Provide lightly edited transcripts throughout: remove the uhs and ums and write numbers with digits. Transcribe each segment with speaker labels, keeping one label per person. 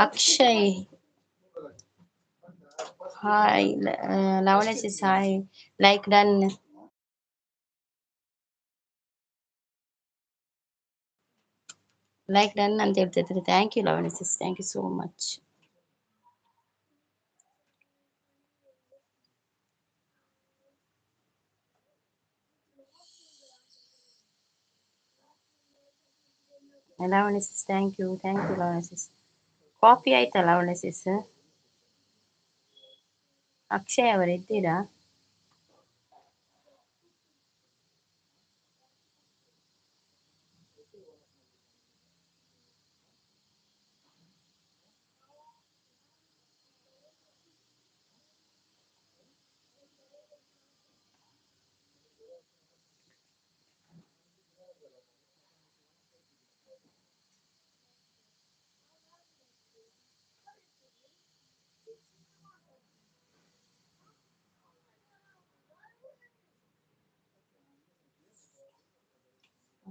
Speaker 1: Akshay Hi Lavanya sis, hi. Like done. Like done ಅಂತ ಹೇಳ್ತಾ ಇದ್ದಾರೆ. Thank you Lavanya sis, thank you so much. Lavanya sis, thank you, thank you Lavanya sis. Coffee ಆಯ್ತಾ ಲಾವಣ್ಯ ಸಿಸ್? ಅಕ್ಷಯ್ ಅವರು ಇದ್ದೀರಾ?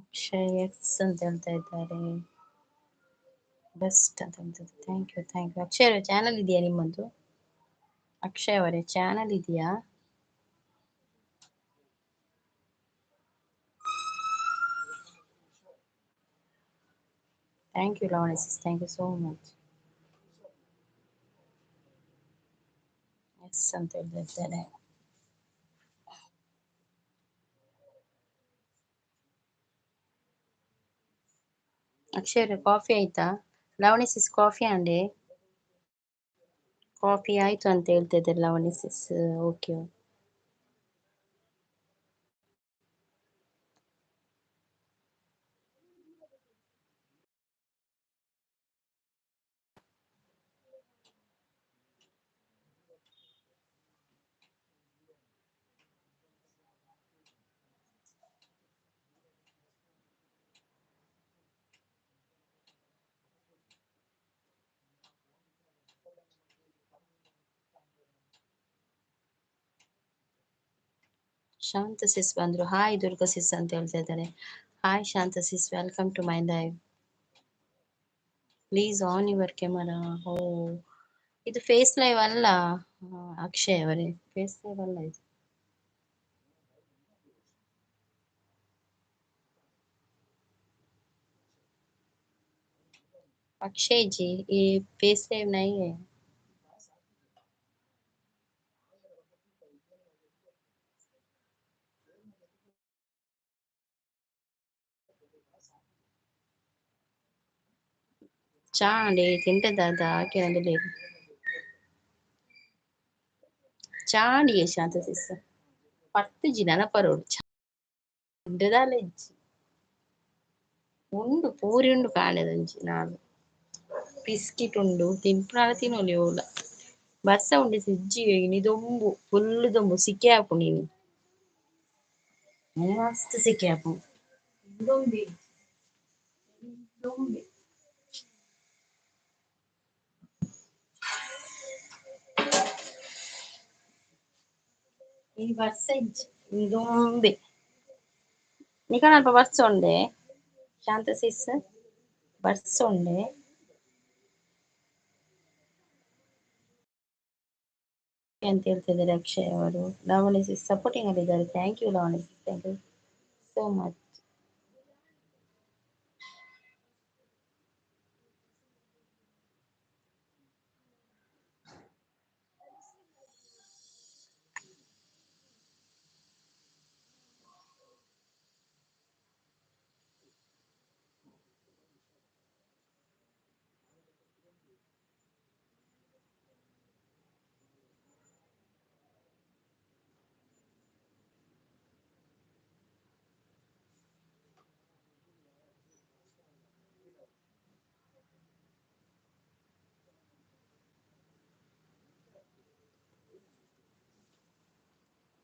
Speaker 1: Akshay X ಅಂತ ಹೇಳ್ತಾ ಇದ್ದಾರೆ, ಬೆಸ್ಟ್ ಅಂತ ಹೇಳ್ತಿದ್ದಾರೆ. Thank you, thank you. Akshay ಅವರೇ, ಚಾನಲ್ ಇದೆಯಾ ನಿಮ್ಮದು? ಅಕ್ಷಯ್ ಅವರೇ, ಚಾನಲ್ ಇದೆಯಾ? Thank you Lavanya sis, thank you so much. Yes ಅಂತ ಹೇಳ್ತಾ ಇದ್ದಾರೆ. ಅಕ್ಷಯ್ ಅವರೇ, ಕಾಫಿ ಆಯ್ತಾ? ಲಾವಣ್ಯ ಸಿಸ್ ಕಾಫಿ ಅಂಡೆ? ಕಾಫಿ ಆಯ್ತು ಅಂತ ಹೇಳ್ತಾ ಇದ್ದಾರೆ ಲಾವಣ್ಯ ಸಿಸ್. ಓಕೆ. ಶಾಂತ ಸಿಸ್ ಬಂದ್ರು. ಹಾಯ್ ದುರ್ಗಾ ಸಿಸ್ ಅಂತ ಹೇಳ್ತಾ ಇದ್ದಾರೆ. Hi Shanta sis, welcome to my live. Please on your camera. ಓ, ಇದು ಫೇಸ್ ಲೈವ್ ಅಲ್ಲ ಅಕ್ಷಯ್ ಅವರೇ, ಫೇಸ್ ಲೈವ್ ಅಲ್ಲ ಇದು. अक्षय जी, ये फेस लाइव नहीं है। ಚಾ ಅಂಡಿ ತಿಂಟದಾದ ಹಾಕಿ ಚಾಂಡಿ ಶಾಂತ ಸಿಸ್ ಪತ್ತು ಜಿ ನೆನಪರೋಡು ತಿಂಟದಾಲ ಇಜ್ಜಿ ಉಂಡು ಪೂರಿ ಉಂಡು ಕಾಣೆದಂಜಿ ನಾಲ್ ಬಿಸ್ಕಿಟ್ ಉಂಡು ತಿನ್ಪುನಾಲ ತಿನ್ನೊಲಿ ಓಲ ಬರ್ಸ ಉಂಡು ಸಿಜ್ಜಿ ಇನಿ ದೊಂಬು ಫುಲ್ ದೊಂಬು ಸಿಕೆ ಆಪುಂಡು ಇನಿ ಮಸ್ತ್ ಸಿಕೆ ಆಪುಂಡು ದೊಂಬೆ ದೊಂಬೆ. ಇನಿ ಬರ್ಸ ಇಜ್ಜಿ ಇನಿ ದೊಂಬೆ. ನಿಕನ ಅಲ್ಪ ಬರ್ಸ ಉಂಡೆ ಶಾಂತ ಸಿಸ್? ಬರ್ಸ ಉಂಡೆ? ಅಂತ ಹೇಳ್ತಿದ್ದಾರೆ ಅಕ್ಷಯ್ ಅವರು. ಲಾವಣ್ಯ ಸಿಸ್ ಸಪೋರ್ಟಿಂಗ್ ಅಲ್ಲಿ ಇದ್ದಾರೆ. Thank you Lavanya sis, thank you so much.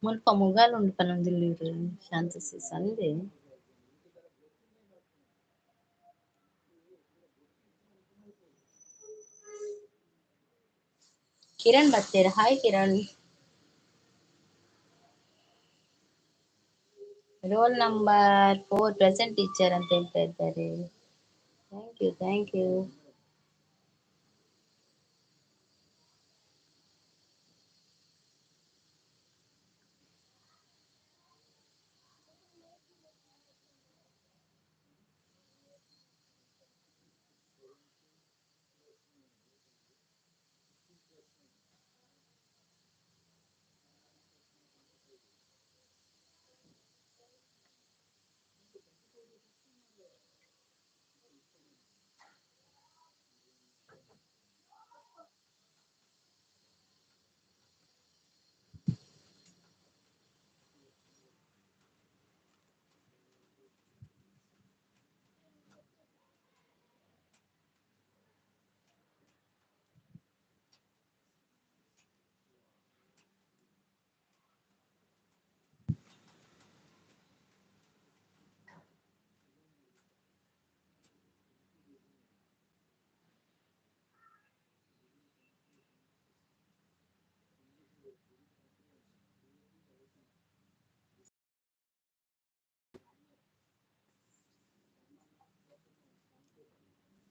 Speaker 1: ಮುಲ್ಪ ಮುಗಾಲ್ ಉಂಡು ಪನೊಂದುಲ್ಲೆರ್ ಶಾಂತ ಸಿಸ್ ಅಂದೆ. ಕಿರಣ್ ಬತ್ತೆರ್. Hi Kiran. Roll number 4 present teacher ಅಂತ ಹೇಳ್ತಾ ಇದ್ದಾರೆ. Thank you, thank you.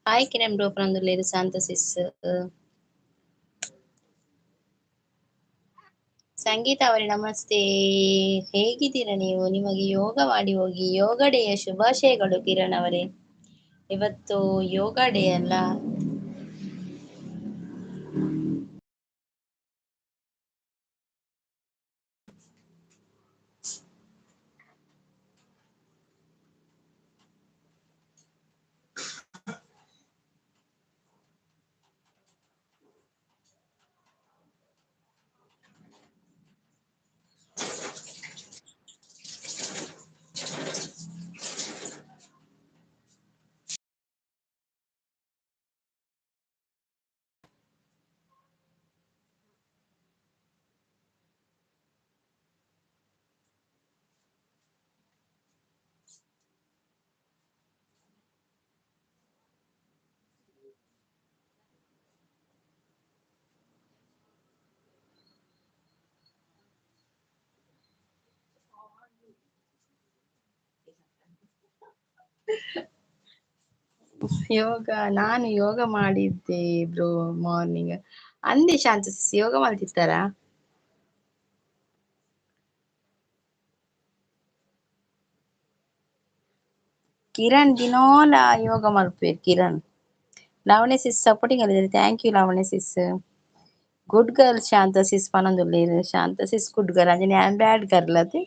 Speaker 1: Hi Kiran bro ಪನೊಂದುಲ್ಲೆರ್ ಶಾಂತ ಸಿಸ್. ಸಂಗೀತ ಅವರೇ ನಮಸ್ತೆ, ಹೇಗಿದ್ದೀರಾ ನೀವು? ನಿಮಗೆ ಯೋಗ ಮಾಡಿ ಹೋಗಿ. ಯೋಗ ಡೇಯ ಶುಭಾಶಯಗಳು ಕಿರಣ್ ಅವರೇ. ಇವತ್ತು ಯೋಗ ಡೇ ಅಲ್ಲ. ಯೋಗ, ನಾನು ಯೋಗ ಮಾಡಿದ್ದೆ ಬ್ರೋ ಮಾರ್ನಿಂಗ್. ಅಂದೆ ಶಾಂತ ಸಿಸ್ ಯೋಗ ಮಾಡ್ತಿರ್ತಾರಾ? ಕಿರಣ್ ದಿನೋಲ ಯೋಗ ಮಲ್ಪುವೆರ್ ಕಿರಣ್. ಲಾವಣ್ಯ ಸಿಸ್ ಸಪೋರ್ಟಿಂಗ್ ಅಲ್ಲಿದ್ದಾರೆ. Thank you Lavanya sis. Good girl Shanta sis ಪನೊಂದುಲ್ಲೆರ್. Shanta sis good girl ಅಂಚನೆ ಯಾನ್ ಬ್ಯಾಡ್ ಗರ್ಲ್ ಅತೆ.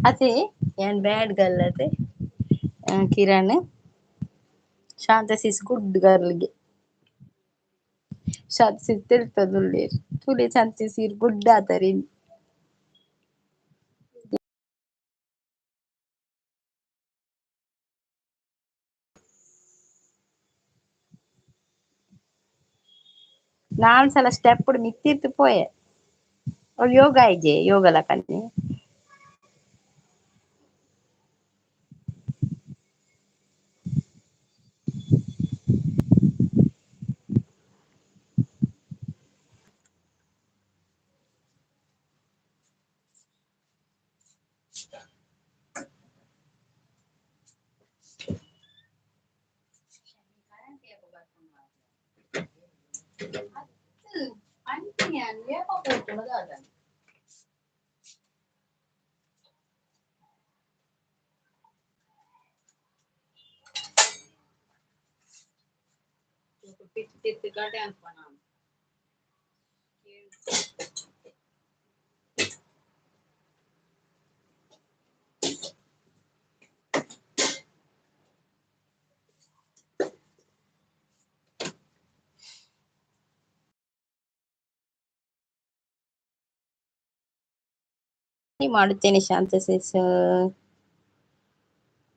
Speaker 1: ಅತೆ ಯಾನ್ ಬ್ಯಾಡ್ ಗರ್ಲ್ ಅತೆ. ಕಿರಣ್ ಶಾಂತ ಸಿಸ್ ಗುಡ್ ಗರ್ಲ್ಗೆ. ಶಾಂತ ಸಿಸ್ ತೆಲ್ತೊಂದುಲ್ಲೆರ್. ತೂಲೆ ಶಾಂತ ಸಿಸ್ ಇರ್ ಗುಡ್ ಆತರ್ ಇನಿ. ನಾಲ್ ಸಲ ಸ್ಟೆಪ್ ಮಿತ್ತಿರ್ತು ಪೋಯೆ. ಅವ್ಳು ಯೋಗ ಆಯ್ಜೆ ಯೋಗ ಲಕನೆ. ಮಾಡುತ್ತೇನೆ ಶಾಂತ ಸಿಸ್.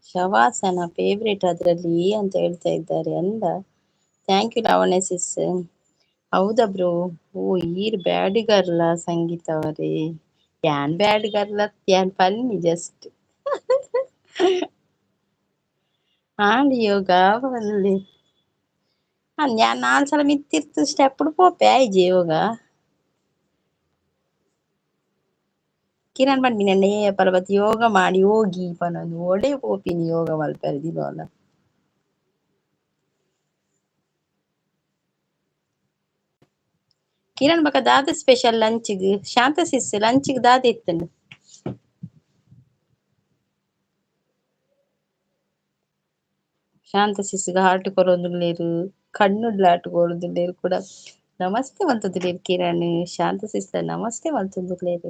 Speaker 1: ಶವಾಸನ ಫೇವ್ರೇಟ್ ಅದರಲ್ಲಿ ಅಂತ ಹೇಳ್ತಾ ಇದ್ದಾರೆ ಅಂದ. Thank you Lavanya sis. ಹೌದಾ ಬ್ರೋ? ಓ ಈರ್ ಬ್ಯಾಡಿಗರ್ಲ ಸಂಗೀತ ಅವರೇ. ಯಾನ್ ಬ್ಯಾಡ್ ಗರ್ಲ್ ಅತ್ತ್ ಯಾನ್ ಪನ್ನಿ ಜಸ್ಟ್. ಆಂಡ್ ಯೋಗ ಪನೊಂದುಲ್ಲೆ. ಅಂದ್ ಯಾನ್ ನಾಲ್ ಸಲ ಮಿತ್ತಿರ್ತ್ ಸ್ಟೆಪ್ ಡ್ ಪೋಪೆ ಆಯ್ಜೆ ಯೋಗ. ಕಿರಣ್ ಪನ್ಪಿನಿ ಏಪಲ ಬತ್ತ್ ಯೋಗ ಮಾಡಿ ಯೋಗಿ ಪನೊಂದು ಓಡೇ ಪೋಪಿನಿ ಯೋಗ ಮಲ್ಪೆರೆ ದಿನೋಲ. ಕಿರಣ್ ಬೊಕ ದಾದ ಸ್ಪೆಷಲ್ ಲಂಚ್ಗ್ ಶಾಂತ ಸಿಸ್ ಲಂಚ್ಗ್ ದಾದ ಇತ್ತುಂಡು? ಶಾಂತ ಸಿಸ್ಗ್ ಹಾರ್ಟ್ ಕೊರೊಂದುಲ್ಲೆರ್ ಕಣ್ಣುಡ್ಲ ಹಾರ್ಟ್ ಕೊರೊಂದುಲ್ಲೆರ್ ಕೂಡ. ನಮಸ್ತೆ ಮಲ್ತೊಂದುಲ್ಲೆರ್ ಕಿರಣ್ ಶಾಂತ ಸಿಸ್ ನಮಸ್ತೆ ಮಲ್ತೊಂದುಲ್ಲೆರ್.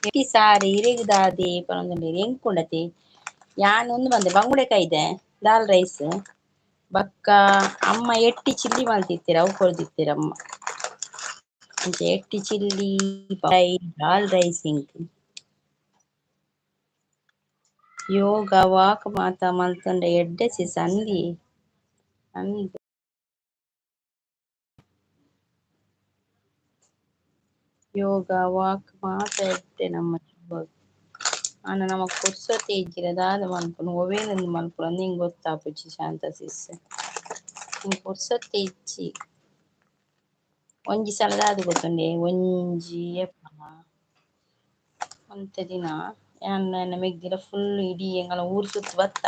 Speaker 1: ಎಟ್ಟಿ ಸಾರಿ ಇರೆಗ್ ದಾದೆ ಪನೊಂದುಲ್ಲೆರ್ ಎಂಕುಂಡತೆ ಯಾನ್ ಉಂದು ಮಂದೆ ಬಂಗುಡೆ ಕೈದೆ ದಾಲ್ ರೈಸ್ ಬೊಕ್ಕ ಅಮ್ಮ ಎಟ್ಟಿ ಚಿಲ್ಲಿ ಮಲ್ತಿತ್ತೆರ್ ಅವು ಕೊರ್ದಿತ್ತೆರ್ ಅಮ್ಮ. ಅಂಚ ಎಟ್ಟಿ ಚಿಲ್ಲಿ ದಾಲ್ ರೈಸ್ ಎಂಕ್. ಯೋಗ ವಾಕ್ ಮಾತ ಮಲ್ತೊಂಡ ಎಡ್ಡೆ ಸಿಸ್ ಅಂದಿ ಅಂದ್. ಯೋಗ ವಾಕ್ ಮಾತ ಎಡ್ಡೆ ನಮ್ಮ ಜೀವಗ್. ಆಂಡ ನಮಕ್ ಪುರ್ಸೊತೆ ಇಜ್ಜಿಡ ದಾದ ಮನ್ಪುನು ಒವ್ವೇಂದ್ ಮನ್ಪುನು ಎಂಕ್ ಗೊತ್ತಾಪುಜಿ ಶಾಂತ ಸಿಸ್. ಎಂಕ್ ಪುರ್ಸೊತೆ ಇಜ್ಜಿ. ಒಂಜಿ ಸಲ ದಾದ ಗೊತ್ತುಂಡೆ ಒಂಜಿ ಏಪ ಒಂತೆ ದಿನ ಯಾನ್ ಎನ್ನ ಮೆಗ್ದಿಲ ಫುಲ್ ಇಡೀ ಎಂಕಲ್ನ ಊರು ಸುತ್ತು ಬತ್ತ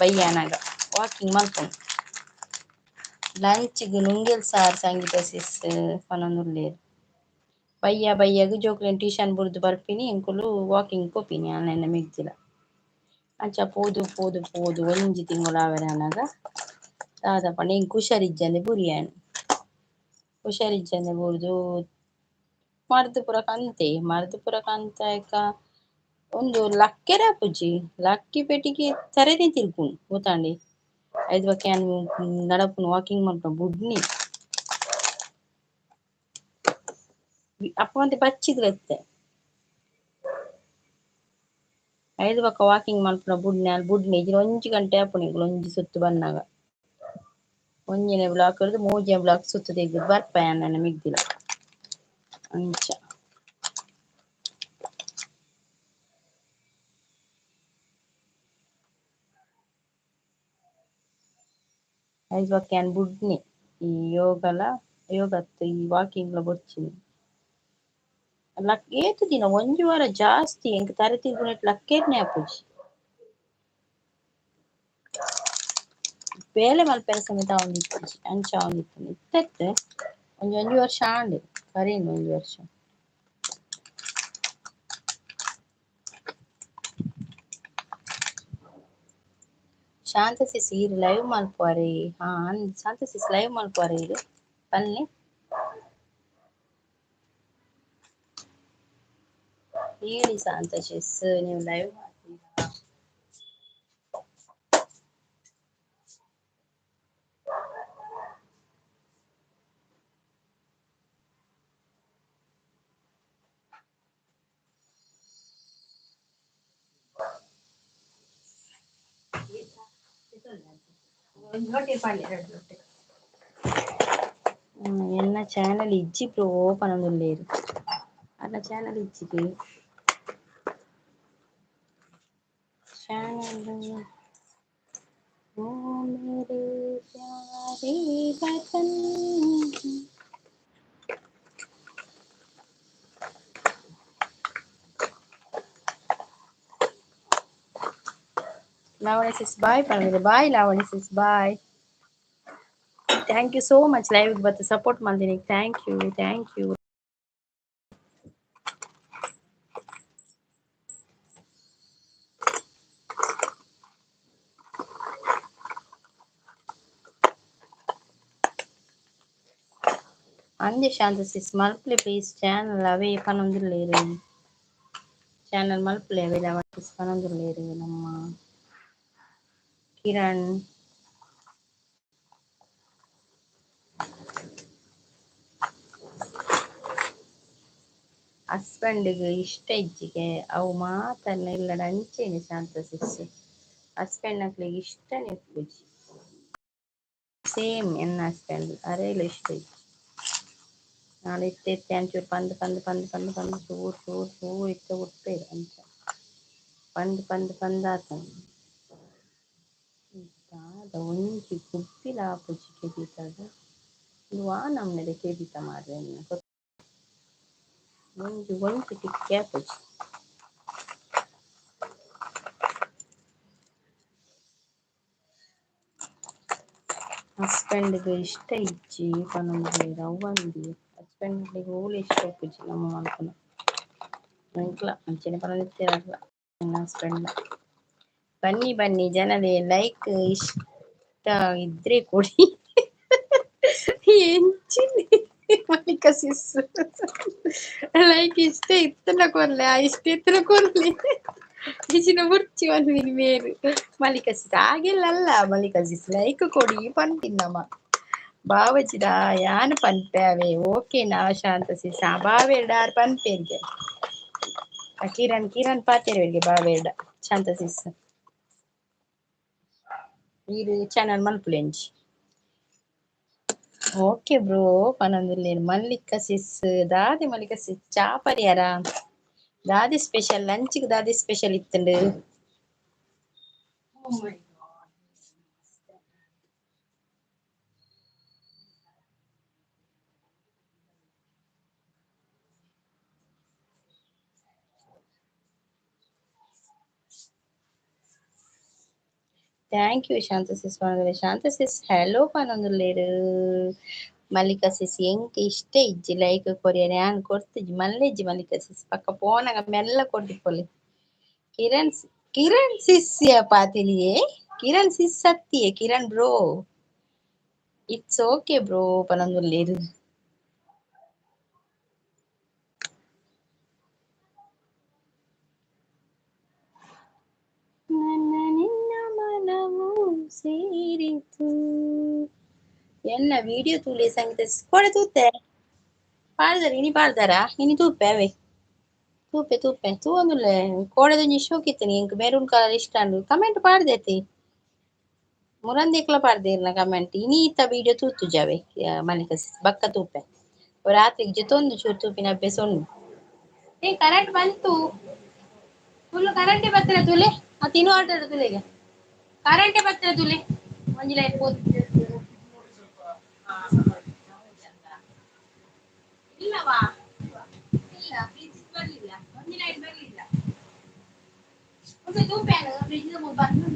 Speaker 1: ಬಯ್ಯಾನಗ ವಾಕಿಂಗ್ ಮನ್ಪುನು. ಲಂಚ್ಗ್ ನುಂಗೆಲ್ ಸಾರ್ ಸಂಗೀತ ಸಿಸ್ ಪನೊಂದುಲ್ಲೆರ್. ಬಯ್ಯ ಬಯ್ಯಗ್ ಜೋಕ್ಲೆನ್ ಟ್ಯೂಷನ್ ಬುಡ್ದು ಬರ್ಪಿನಿ ಎಂಕುಲು ವಾಕಿಂಗ್ ಪೋಪಿನಿ ಯಾನ್ ಎನ್ನ ಮೆಗ್ದಿಲ. ಅಂಚ ಪೋದು ಪೋದು ಪೋದು ಒಂಜಿ ತಿಂಗೊಲು ಆವೆರೆ ಆನಗ ದಾದ ಪಂಡ ಎಂಕ್ ಹುಷಾರಿಜ್ಜಂದೆ ಬುರಿಯೆ ಯಾನ್. ಹುಷಾರಿಜ್ಜಂದೆ ಬುರ್ದು ಮರ್ದ್ ಪೂರ ಕಂತೆ ಮರ್ದ್ ಪೂರ ಕಂತಾಯ್ಕ ಉಂದು ಲಕ್ಕೆರೆ ಆಪುಜಿ ಲಕ್ಕಿ ಪೆಟ್ಟಿಗೆ ತರೆನೆ ತಿರ್ಗುಂಡು ಗೊತ್ತಾಂಡೆ. ಐದ್ ಬೊಕ ಯಾನ್ ನಡಪುನು ವಾಕಿಂಗ್ ಮನ್ಪುನ ಬುಡ್ನಿ. ಅಪ್ಪ ಒಂತೆ ಬಚ್ಚಿಗ್ಲೆತ್ತೆ. ಐದ್ ಬೊಕ ವಾಕಿಂಗ್ ಮನ್ಪುನ ಬುಡ್ನೆ ಅಲ್ ಬುಡ್ನೆ ಇಜ್ಜಿಡ ಒಂಜಿ ಗಂಟೆ ಆಪುಂಡು ಎಂಕುಲು ಒಂಜಿ ಸುತ್ತು ಬನ್ನಗ. ಒಂಜಿನೆ ಬ್ಲಾಕ್ ರ್ದ್ ಮೂಜಿನೆ ಬ್ಲಾಕ್ ಸುತ್ತು ತಿರ್ಗುದು ಬರ್ಪ ಯಾನ್ ಎನ್ನ ಮೆಗ್ದಿಲ. ಅಂಚ. ಐದ್ ಬೊಕ ಯಾನ್ ಬುಡ್ನೆ ಈ ಯೋಗಲ ಯೋಗತ್ ಈ ವಾಕಿಂಗ್ಲ ಬೊರ್ಚಿ. ಲಕ್ ಏತ್ ದಿನ ಒಂಜಿ ವಾರ ಜಾಸ್ತಿ ಎಂಕ್ ತರೆ ತಿರ್ಗುನೆಟ್ ಲಕ್ಕೆರ್ನೆ ಆಪುಜಿ. ಬೇಲೆ ಮಲ್ಪೆರೆ ಸಮೇತ ಆವೊಂದಿತ್ತಿಜಿ ಅಂಚ ಆವೊಂದಿತ್ತುಂಡು ಇತ್ತೆ ಒಂಜಿ ಒಂಜಿ ವರ್ಷ ಆಂಡ್ ಕರೀಂಡ್ ಒಂಜಿ ವರ್ಷ. ಶಾಂತ ಸಿಸ್ ಈರ್ ಲೈವ್ ಮಲ್ಪುವರೆ ಹಾ ಅಂದ್ ಶಾಂತ ಸಿಸ್ ಲೈವ್ ಮಲ್ಪುವರೆ ಈರ್ ಪನ್ಲೆ. ಹೇಳಿ ಶಾಂತ ಸಿಸ್ ನೀವು ಲೈವ್ ಮಾಡ್ತೀರಾ? ಎನ್ನ ಚಾನಲ್ ಇಜ್ಜಿ ಬ್ರೋ ಪನೊಂದುಲ್ಲೆರ್ ಅರ್ನ ಚಾನಲ್ ಇಜ್ಜಿಗೆ ಚಾನಲ್ ಓ ಮೇರೆ ಪ್ಯಾರೇ ವತನ್. ಲಾವಣ್ಯ ಸಿಸ್ ಬಾಯ್ ಪನೊಂದುಲ್ಲೆ bye Lavanya sis bye. Thank you so much live ಬತ್ತ್ ಸಪೋರ್ಟ್ ಮಲ್ದಿನಿ thank you thank you. ಅಂದೆ ಶಾಂತ ಸಿಸ್ ಮಲ್ಪಲೆ ಪ್ಲೀಸ್ ಚಾನಲ್ ಅವೇ ಪನೊಂದುಲ್ಲೇರು ಚಾನಲ್ ಮಲ್ಪಲೆ ಅವೇ ಲವಣ್ ಪನೊಂದುಲ್ಲೇರು ನಮ್ಮ ಕಿರಣ್. ಹಸ್ಬೆಂಡ್ಗೆ ಇಷ್ಟ ಇಜ್ಜಿಗೆ ಅವು ಮಾತನ್ನ ಇಲ್ಲಡ ಅಂಚೆನೆ ಶಾಂತ ಸಿಸ್ ಹಸ್ಬೆಂಡ್ ನಕ್ಲೆಗ್ ಇಷ್ಟನೇ ಇಪ್ಪುಜಿ. ಸೇಮ್ ಎನ್ನ ಹಸ್ಬೆಂಡ್ ಅರೇಲ ಇಷ್ಟ ಇಜ್ಜಿ. ನಾಳೆ ಇತ್ತೆ ಇತ್ತೆ ಅಂಚೂರು ಪಂದ್ ಪಂದ್ ಪಂದ್ ಪಂದ್ ಪಂದ್ ಚೂರು ಚೂರು ಚೂರು ಇತ್ತೆ ಉಪ್ಪೇರು ಅಂಚ ಪಂದ್ ಪಂದ್ ಪಂದಾತನ ದಾದ ಒಂಜಿ ಗುಬ್ಬಿಲ ಆಪುಜಿ ಕೆಬಿತಾಗ ಉಂದು ವಾ ನಮ್ನೆದ ಕೆಬಿತ ಮಾರ್ರೆ ಒಂಜಿ ಒಂಜಿ ಟಿಕ್ಕೆ ಆಪುಜಿ. ಹಸ್ಬೆಂಡ್ಗ್ ಇಷ್ಟ ಇಜ್ಜಿ ಪನೊಂದುಲ್ಲೆರ್ ಅವ್ವಂದಿ ಹಸ್ಬೆಂಡ್ಗ್ ಓಲು ಇಷ್ಟ ಇಪ್ಪುಜಿ ನಮ್ಮ ಮಲ್ಪುನ ಎಂಕ್ಲ ಅಂಚನೆ ಪನೊಂದಿತ್ತೆರ್ ಅರ್ಲ ಎನ್ನ ಹಸ್ಬೆಂಡ್. ಬನ್ನಿ ಬನ್ನಿ ಜನರೇ ಲೈಕ್ ಇಷ್ಟ ಇದ್ರೆ ಕೊಡಿ. ಎಂಚಿನ ಮಲ್ಲಿಕಾ ಸಿಸ್ ಲೈಕ್ ಇಷ್ಟ ಇತ್ತನ ಕೊರ್ಲೆ ಆ ಇಷ್ಟ ಇತ್ತನ ಕೊರ್ಲೆ ಇಜಿನ ಬುರ್ಚಿ ಪನ್ಪಿನಿ ಮೇರ್ ಮಲ್ಲಿಕಾ ಸಿಸ್ ಆಗೆಲ್ಲ ಅಲ್ಲ ಮಲ್ಲಿಕಾ ಸಿಸ್ ಲೈಕ್ ಕೊಡಿ ಪನ್ಪಿನಮ್ಮ ಬಾವಜಿದ ಯಾನ್ ಪನ್ಪೆ ಅವೇ ಓಕೆನಾ ಶಾಂತ ಸಿಸ್ ಆ ಬಾವೆರ್ಡ ಆರ್ ಪನ್ಪೆರ್ಗೆ ಕಿರಣ್ ಕಿರಣ್ ಪಾತೆರ್ವೆರ್ಗೆ ಬಾವೆರ್ಡ ಶಾಂತ ಸಿಸ್ ಈರ್ ಚಾನಲ್ ಮಲ್ಪುಲೆಂಜಿ. ಓಕೆ ಬ್ರೋ ಪನೊಂದುಲ್ಲೆರ್ ಮಲ್ಲಿಕಾ ಸಿಸ್ ದಾದೆ ಮಲ್ಲಿಕಾ ಸಿಸ್ ಚಾ ಪರಿಯಾರ ದಾದೆ ಸ್ಪೆಷಲ್ ಲಂಚ್ಗ್ ದಾದೆ ಸ್ಪೆಷಲ್ ಇತ್ತುಂಡು. Oh my God. Thank you Shanta sis ಪನೊಂದುಲ್ಲೆರ್. Shanta sis hello ಪನೊಂದುಲ್ಲೆರ್. Mallika ಸಿಸ್ ಎಂಕ್ ಇಷ್ಟ ಇಜ್ಜಿ ಲೈಕ್ ಕೊರಿಯರೆ ಯಾನ್ ಕೊರ್ತಿಜಿ ಮಲ್ಲೆಜ್ಜಿ ಮಲ್ಲಿಕಾ ಸಿಸ್ ಪಕ್ಕ ಪೋನಗ ಮೆಲ್ಲ ಕೊರ್ದಿಪ್ಪೊಲಿ. ಕಿರಣ್ ಕಿರಣ್ ಸಿಸ್ ಪಾತೆರಿಯೆ ಕಿರಣ್ ಸಿಸ್ ಸತ್ತಿಯೆ Kiran bro it's okay bro ಪನೊಂದುಲ್ಲೆರ್. ನನ್ನ ನಿನ್ನ ಮನವು ಸೇರಿತು ಎನ್ನ ವಿಡಿಯೋ ತೂಲೆ ಸಂಗೀತ ಕೊಡೆ ತೂತೆ ಪಾಡ್ದಾರ ಇನಿ ಪಾಡ್ದಾರ ಇನಿ ತೂಪೆ ಅವೇ ತೂಪೆ ತೂಪೆ ತೂವೊಂದುಲ್ಲೆ ಕೋಡೆದೊಂಜಿ ಶೋಕಿತ್ತನಿ ಎಂಕ್ ಮೆರೂನ್ ಕಲರ್ ಇಷ್ಟ ಅಂಡು ಕಮೆಂಟ್ ಪಾಡ್ದೆತಿ ಮುರಂದಿಕ್ಲ ಪಾಡ್ದೇರ್ನ ಕಮೆಂಟ್ ಇನಿ ಇತ್ತ ವಿಡಿಯೋ ತೂತುಜಾವೆ ಮಲ್ಲಿಕ ಸಿಸ್ ಬಕ್ಕ ತೂಪೆ ರಾತ್ರಿಗೆ ಜೊತೊಂದು ಚೂರು ತೂಪಿನ ಅಭ್ಯಾಸ ಉಂಡು. ಏ ಕರೆಂಟ್ ಬಂತು ಫುಲ್ ಕರೆಂಟೇ ಬತ್ತಲೆ ತೂಲೆ ಆ ತಿನ್ನು ಆರ್ಡರ್ ತೂಲೆಗೆ ಕರೆಂಟೇ ಬತ್ತಲೆ ತೂಲೆ ಒಂಜಿ ಲೈಟ್ ಪೋತು ಇಲ್ಲವಾ ಇಲ್ಲ ಫ್ರಿಜ್ ಬರ್ಲಿಲ್ಲ ಒಂಜಿ ಲೈಟ್ ಬರ್ಲಿಲ್ಲ ಒಂದು ತೂಪೆ ಫ್ರಿಜ್ ಬಂದು.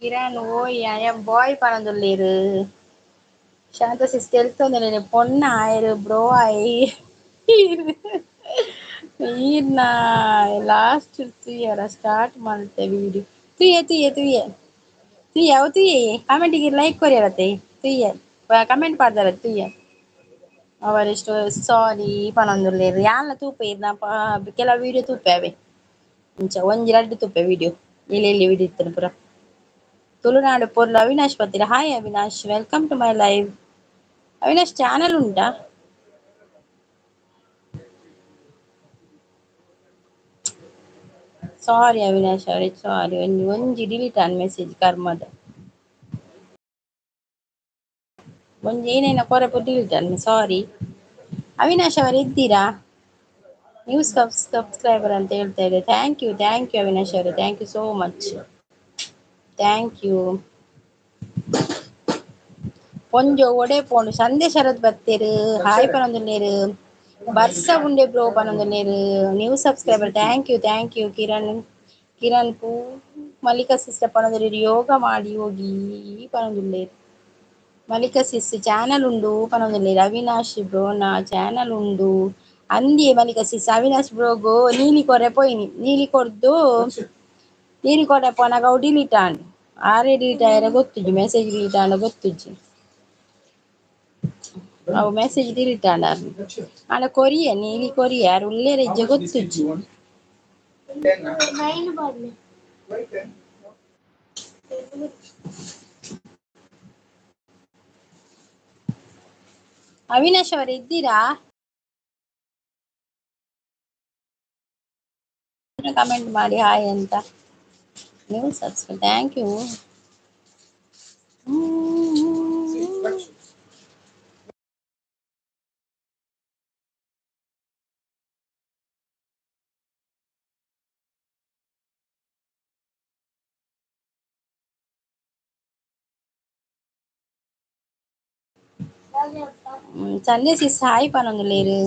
Speaker 1: ಕಿರಣ್ ಓಯ್ I am ಬಾಯ್ ಪನೊಂದುಲ್ಲೆರ್. ಶಾಂತ ಸಿಸ್ ತೆಲ್ತೊಂದುಲ್ಲೆರ್ ಪೊನ್ನ ಆಯೆರ್ ಬ್ರೋ ಆಯೆ ಈರ್ನ ಲಾಸ್ಟ್ ತೂಯರ ಸ್ಟಾರ್ಟ್ ಮಲ್ತೆ ವಿಡಿಯೋ ತೂಯೆ ತೂಯೆ ತೂಯೆ ತೂಯೆ ಅವು ತೂಯೆ ಕಮೆಂಟಿಗೆ ಲೈಕ್ ಕೊರಿಯರತ್ತೆ ತೂಯೆ ಕಮೆಂಟ್ ಪಾಡ್ದಾರ ತೂಯೆ ಅವರೆಷ್ಟು ಸಾರಿ ಪನೊಂದುಲ್ಲೆರ್ ಯಾನ್ಲ ತೂಪೆ ಇರ್ನ ಕೆಲವು ವಿಡಿಯೋ ತೂಪೆ ಅವೇ ಇಂಚ ಒಂಜಿ ರಡ್ಡ್ ತೂಪೆ ವಿಡಿಯೋ ಎಲ್ಲಿ ಎಲ್ಲಿ ವಿಡಿಯೋ ಇತ್ತನ ಪೂರ. ತುಳುನಾಡು ಪೊರ್ಲು Avinash ಪತ್ತಿರ hi Avinash welcome to my live. Avinash channel ಉಂಟಾ? ಸಾರಿ ಅವಿನಾಶ್ ಅವರೇ, ಸಾರಿ. ಒಂಜಿ ಒಂಜಿ ಡಿಲೀಟ್ ಆನ್ ಮೆಸೇಜ್ ಕರ್ಮದ. ಒಂಜಿ ಏನೇನ ಕೊರಪು ಡಿಲೀಟ್ ಆನ್, ಸಾರಿ. ಅವಿನಾಶ್ ಅವರೇ ಇದ್ದೀರಾ? ನ್ಯೂ ಸಬ್ಸ್ಕ್ರೈಬರ್ ಅಂತ ಹೇಳ್ತಾ ಇದೆ. Thank you, thank you Avinash ಅವರೇ, thank you so much, thank you. ಪೊಂಜೋ ಒಡೆ ಪೋಂಡು ಸಂದೇಶ ಶರತ್ ಬತ್ತೇರು, ಹಾಯ್ ಪನೊಂದುಲ್ಲೇರು, ಬರ್ಸ ಉಂಡೆ bro ಪನೊಂದುಲ್ಲೇರು. New subscriber, thank you, thank you Kiran. Kiran ಪೂ ಮಲ್ಲಿಕಾ ಸಿಸ್ಟರ್ ಪನೊಂದುಲ್ಲೇರು, ಯೋಗ ಮಾಡಿ ಯೋಗಿ ಪನೊಂದುಲ್ಲೇರು. ಮಲ್ಲಿಕಾ ಸಿಸ್ ಚಾನಲ್ ಉಂಡು ಪನೊಂದುಲ್ಲೇರು. ಅವಿನಾಶ್ ಬ್ರೋನ ಚಾನಲ್ ಉಂಡು ಅಂದಿಯೇ ಮಲ್ಲಿಕಾ ಸಿಸ್. ಅವಿನಾಶ್ ಬ್ರೋಗು ನೀಲಿ ಕೊರೆ ಪೋಯಿನಿ, ನೀಲಿ ಕೊರ್ದು ನೀಲಿ ಕೊರೆ ಪೋನಾಗ ಅವು ಡಿಲೀಟ್ ಆಂಡ್. ಆರೇ ಡಿಲೀಟ್ ಆಯರ ಗೊತ್ತುಜ್ಜಿ, ಮೆಸೇಜ್ ಡಿಲೀಟ್ ಆಂಡ ಗೊತ್ತುಜ್ಜಿ, ಅವು ಮೆಸೇಜ್ ಡಿಲೀಟ್ ಆಂಡ. ಆಂಡ ಕೊರಿಯ ನೀಲಿ ಕೊರಿಯ ಯಾರು ಉಲ್ಲೇರ ಇಜ್ಜೆ ಗೊತ್ತುಜ್ಜಿ. ಅವಿನಾಶ್ ಅವರೇ ಇದ್ದೀರಾ? ಕಮೆಂಟ್ ಮಾಡಿ ಹಾಯ್ ಅಂತ. ನೀವು subscribe, thank you. Sandhya sis hi ಪನೊಂದುಲ್ಲೇರು.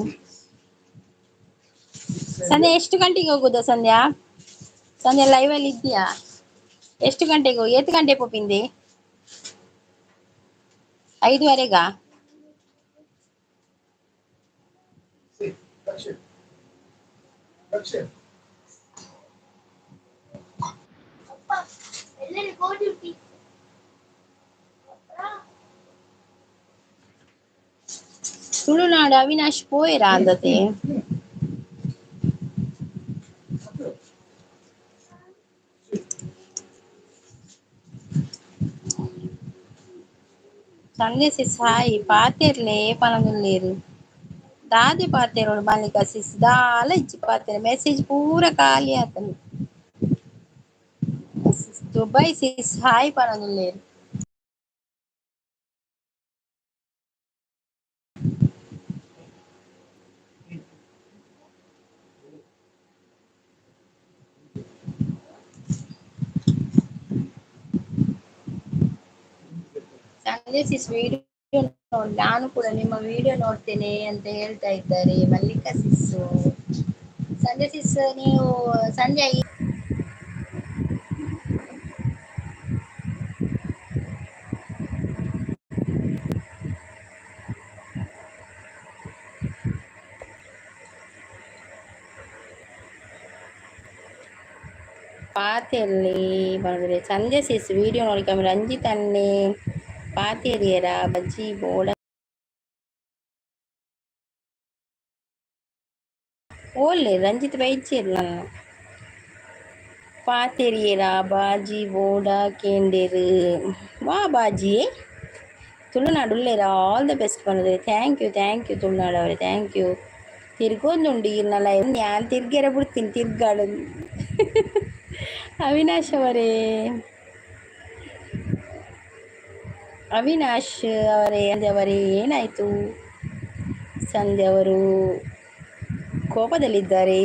Speaker 1: ಸಂಧ್ಯಾ ಎಷ್ಟು ಗಂಟೆಗೆ ಹೋಗುದಾ? ಸಂಧ್ಯಾ, ಸಂಧ್ಯಾ ಲೈವ್ ಅಲ್ಲಿ ಇದ್ದೀಯಾ? ಎಷ್ಟು ಗಂಟೆಗೆ ಹೋಗಿ, ಏತ್ ಗಂಟೆ ಪೋಪಿಂದೆ? 5:30ಗ? ತುಳುನಾಡು ಅವಿನಾಶ್ ಪೋಯೆರಾ ಅಂದತೆ? ಸಂಧ್ಯಾ ಸಿಸ್ ಹಾಯ್ ಪಾತೆರ್ಲೆ ಪನೊಂದುಲ್ಲೇರು. ದಾದೆ ಪಾತೆರೋಡು ಮಲ್ಲಿಕಾ ಸಿಸ್, ದಾಲ ಇಜ್ಜಿ ಪಾತೆರ, ಮೆಸೇಜ್ ಪೂರ ಖಾಲಿ ಆತಂಡ್. ದುಬೈ ಸಿಸ್ ಹಾಯ್ ಪನೊಂದುಲ್ಲೇರು. ಸಂಧ್ಯಾ ಸಿಸ್ ವಿಡಿಯೋ ನೋಡಿ, ನಾನು ಕೂಡ ನಿಮ್ಮ ವಿಡಿಯೋ ನೋಡ್ತೇನೆ ಅಂತ ಹೇಳ್ತಾ ಇದ್ದಾರೆ ಮಲ್ಲಿಕಾ ಸಿಸ್ಸು. ಸಂಧ್ಯಾ ಸಿಸ್ ನೀವು ಸಂಧ್ಯಾ ಪಾತೆರ್ಲಿ ಬಂದ್ರೆ ಸಂಧ್ಯಾ ಸಿಸ್ ವಿಡಿಯೋ ನೋಡಿಕ ರಂಜಿತ್ ಅಣ್ಣೆ ಪಾತೆರಿಯರ ಬಜ್ಜಿ ಬೋಡ ಓಲ್ಲೆ ರಂಜಿತ್ ಬೈಚೇರ್ ನನ್ನ ಪಾತೆರಿಯರ ಬಾಜಿ ಬೋಡ ಕೇಂಡೇರು ವಾ ಬಾಜಿ ತುಳುನಾಡು ಉಲ್ಲೇರ ಆಲ್ the best ಪನ್ನದು. Thank you, thank you Tulunadu ಅವರೇ, thank you. ತಿರ್ಗೊಂದುಂಡು ಈರ್ನ ಲೈವ್, ഞാൻ ತಿರ್ಗೆರ ಬಿಡ್ತೀನಿ ತಿರ್ಗಾಡು. ಅವಿನಾಶ್ ಅವರೇ, ಅವಿನಾಶ್ ಅವರೇ, ಅವರೇ ಏನಾಯಿತು? ಸಂಧ್ಯಾ ಅವರು ಕೋಪದಲ್ಲಿದ್ದಾರೆ.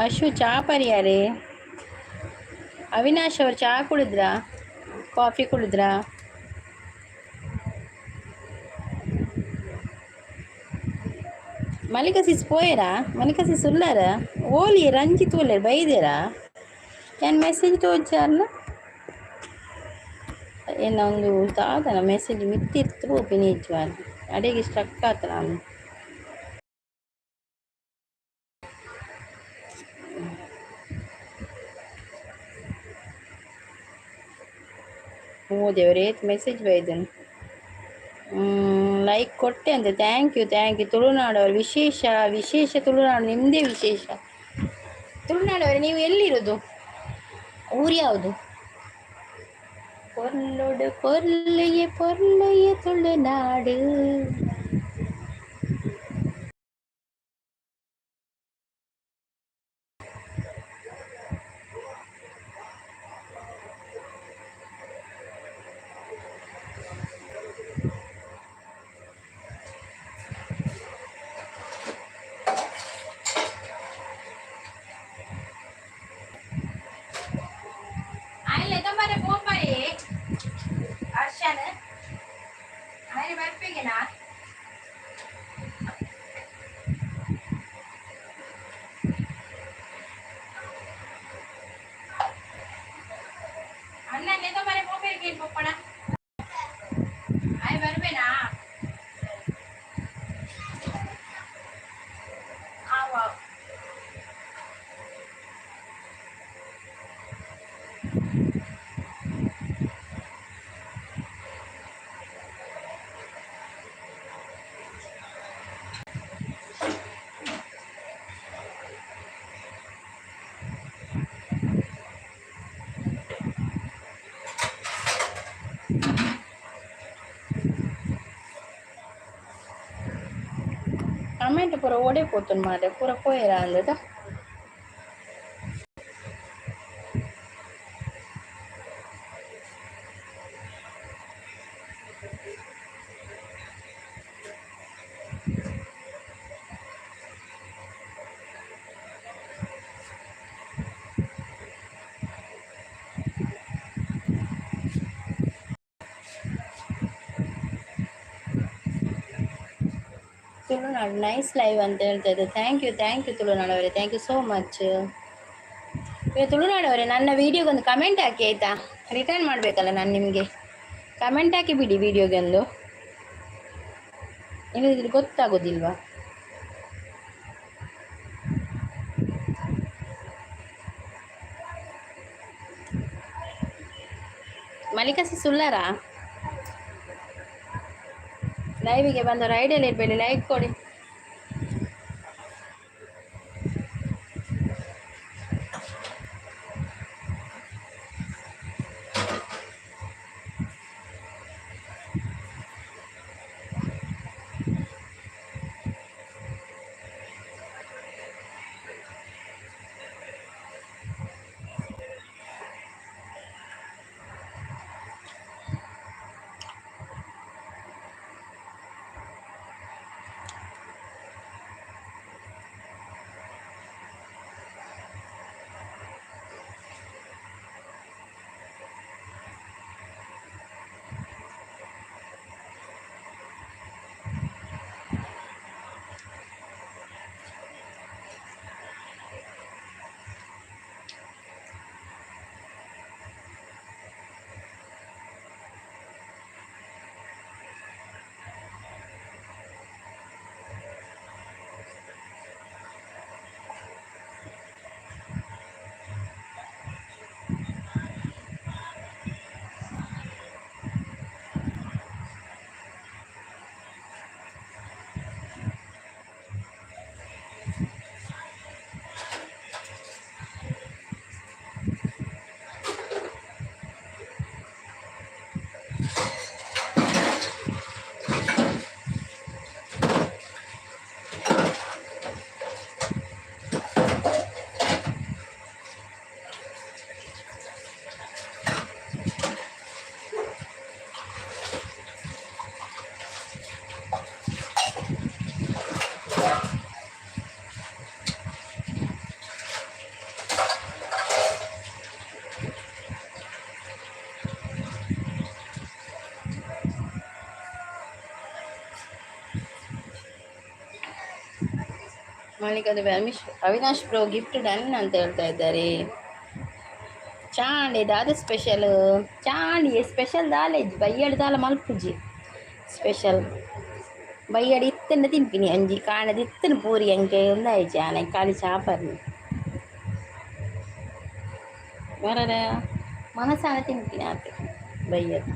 Speaker 1: ಅಶು ಚಾ ಪರಿಯಾರೆ. ಅವಿನಾಶ್ ಅವರು ಚಹಾ ಕುಡಿದ್ರಾ? ಕಾಫಿ ಕುಡಿದ್ರಾ? ಮಲ್ಲಿಕಾ ಸಿಸ್ ಪೋಯರಾ? ಮಲ್ಲಿಕಾ ಸಿಸ್ ಉಲ್ಲಾರ? ಓಲಿ ರಂಜಿತ್ ಓಲೇರ್ ಬೈದೇರಾ? ಏನು ಮೆಸೇಜ್ ತೋಜಾರ್ನ ಏನ ಒಂದು ದಾದನ ಮೆಸೇಜ್ ಮಿತ್ತಿರ್ತು ಪೋಪಿನಿ ನಿಜವಾದ ಅಡೆಗೆ ಸ್ಟ್ರಕ್ ಆತ ನಾನು. ಓ ದೇವರೇ, ಮೆಸೇಜ್ ಬೈದನು. ಲೈಕ್ ಕೊಟ್ಟೆ ಅಂತೆ. Thank you, thank you. ತುಳುನಾಡವರು ವಿಶೇಷ, ವಿಶೇಷ ತುಳುನಾಡು ನಿಮ್ಮದೇ ವಿಶೇಷ. ತುಳುನಾಡವರೇ, ನೀವು ಎಲ್ಲಿರೋದು? ಊರು ಯಾವುದು? ಪೊರ್ಲುಡು ಪೊರ್ಲುಯೆ ಪೊರ್ಲುಯೆ ತುಳುನಾಡು. ಅಲ್ಲ ಪೋಪರೆ ಹರ್ಷನ್ ಆಯ್ನೆ ಬರ್ಪೇಗೆನಾ? ಅಣ್ಣ ನೆದ ಮರೆ ಪೋಪೇಗೆ ಪೊಪ್ಪಣ ಆಯ್ ಬರ್ಬೇನಾ? ಆವ. ಕಮೆಂಟ್ ಪೂರ ಓಡೆ ಪೋತುಂಡು ಮಾರ್ರೆ, ಪೂರ ಪೋಯೆರ ಅಂದದ. ತುಳುನಾಡು ನೈಸ್ ಲೈವ್ ಅಂತ ಹೇಳ್ತಾ ಇದ್ದೆ. Thank you, thank you ತುಳುನಾಡವರೇ, thank you so much. ತುಳುನಾಡವರೇ, ನನ್ನ ವೀಡಿಯೋಗೊಂದು ಕಮೆಂಟ್ ಹಾಕಿ ಆಯಿತಾ? ರಿಟರ್ನ್ ಮಾಡಬೇಕಲ್ಲ ನಾನು ನಿಮಗೆ. ಕಮೆಂಟ್ ಹಾಕಿ ಬಿಡಿ ವೀಡಿಯೋಗೆ ಒಂದು, ಇಲ್ಲದಿದ್ರೆ ಗೊತ್ತಾಗೋದಿಲ್ವಾ? ಮಲ್ಲಿಕಾ ಸುಳ್ಳಾರಾ? ಲೈವಿಗೆ ಬಂದವರು ಐಡಿಯಲ್ ಇರಬೇಡಿ, ಲೈಕ್ ಕೊಡಿ. ಮಲ್ಲಿಕಾದ ಅಮಿಶ್ ಅವಿನಾಶ್ ಬ್ರೋ ಗಿಫ್ಟ್ ಡನ್ ಅಂತ ಹೇಳ್ತಾ ಇದ್ದಾರೆ. ಚಾಂಡಿ ದಾದ ಸ್ಪೆಷಲ್? ಚಾಂಡಿ ಸ್ಪೆಷಲ್ ದಾಲೇಜ್ ಬಯ್ಯಡ್ ದಾಲ ಮಲ್ಪುಜಿ ಸ್ಪೆಷಲ್. ಬಯ್ಯಡ್ ಇತ್ತನ ತಿನ್ಪಿನಿ, ಅಂಜಿ ಕಾಣದ ಇತ್ತನ ಪೂರಿ ಅಂಕೆ ಒಂದಾಯ್ಚಿ ಆನೆ ಖಾಲಿ ಚಾಪರ್ನಿ ಬರರ ಮನಸಾನ ತಿನ್ಪಿನಿ ಆತ ಬಯ್ಯಡ್.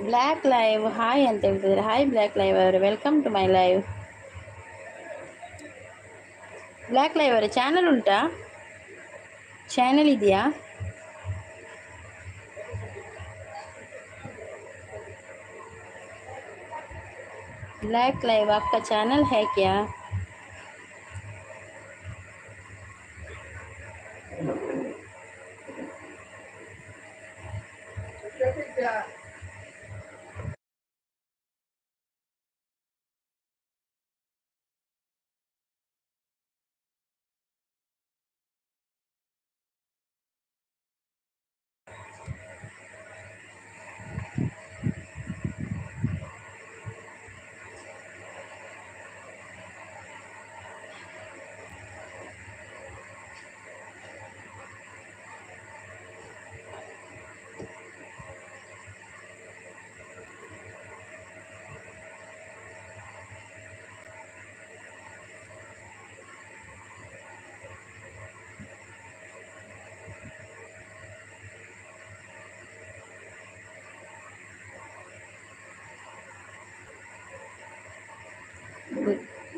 Speaker 1: ಬ್ಲ್ಯಾಕ್ ಲೈವ್ ಹಾಯ್ ಅಂತ ಹೇಳ್ತಿದ್ದಾರೆ. ಹಾಯ್ ಬ್ಲ್ಯಾಕ್ ಲೈವ್ ಅವರೇ, welcome to my live. Black live ಅವರೇ, ಚಾನಲ್ ಉಂಟಾ? ಚಾನಲ್ ಇದೆಯಾ? ब्लैक लाइव आपका चैनल है क्या?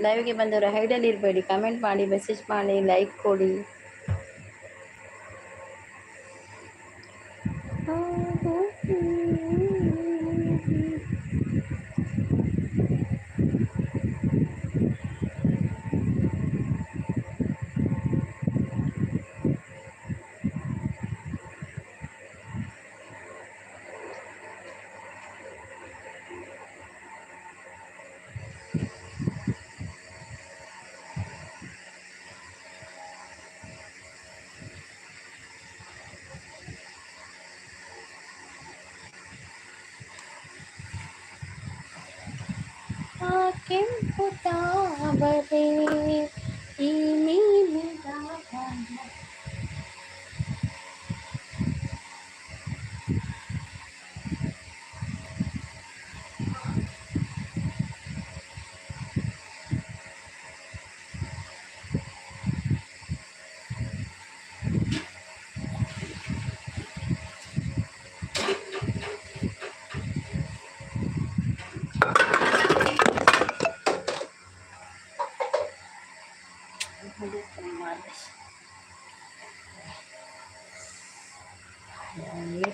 Speaker 1: ಲೈವ್ಗೆ ಬಂದವರು ಹೈಡಲ್ಲಿ ಇರಬೇಡಿ, ಕಮೆಂಟ್ ಮಾಡಿ, ಮೆಸೇಜ್ ಮಾಡಿ, ಲೈಕ್ ಕೊಡಿ. ಆ ಕೆಂಪು ತಾವರೆ ಈ ನೀಲಿ ದಾವಣ.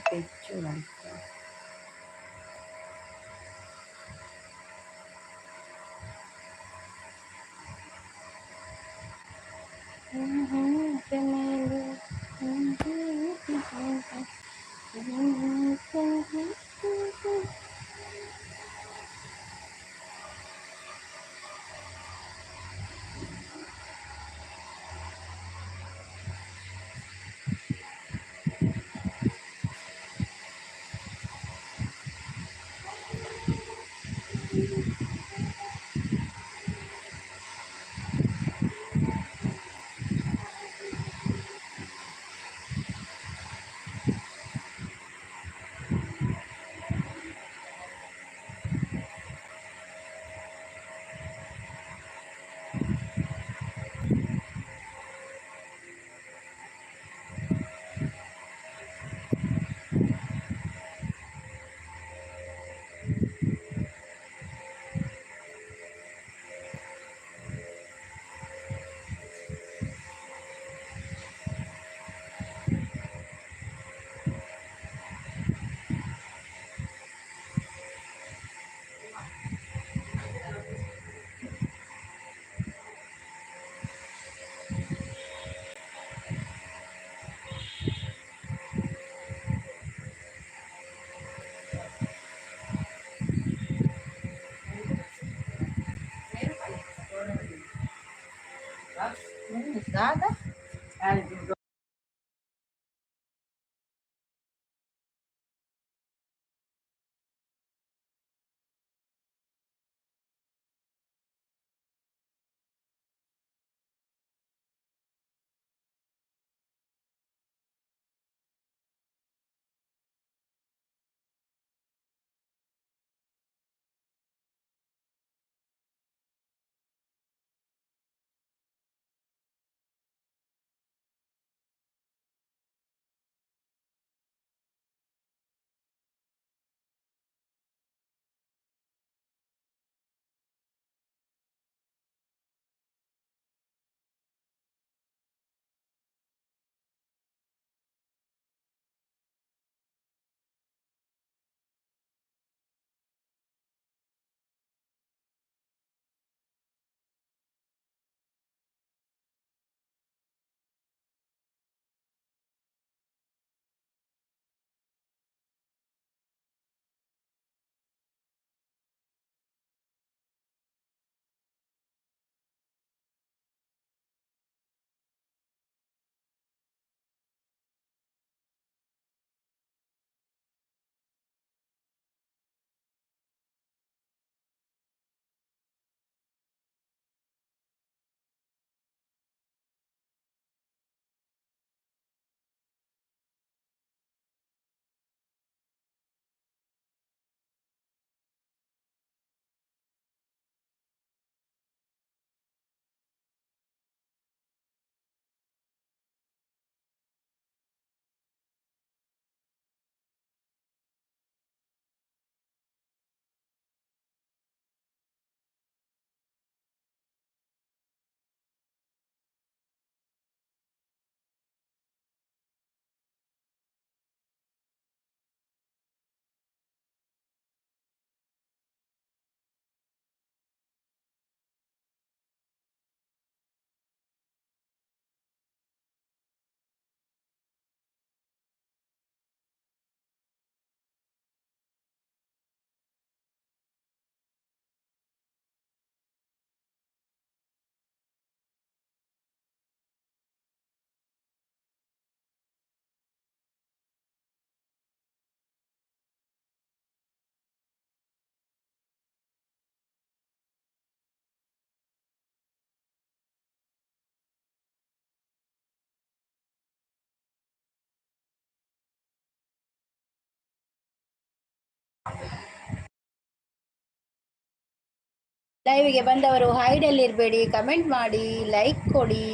Speaker 1: ಪೆಚ್ಚು ನಂಗೆ.
Speaker 2: ದಾದ.
Speaker 1: ಲೈವ್ಗೆ ಬಂದವರು ಹೈಡಲ್ಲಿ ಇರಬೇಡಿ, ಕಮೆಂಟ್ ಮಾಡಿ, ಲೈಕ್ ಕೊಡಿ.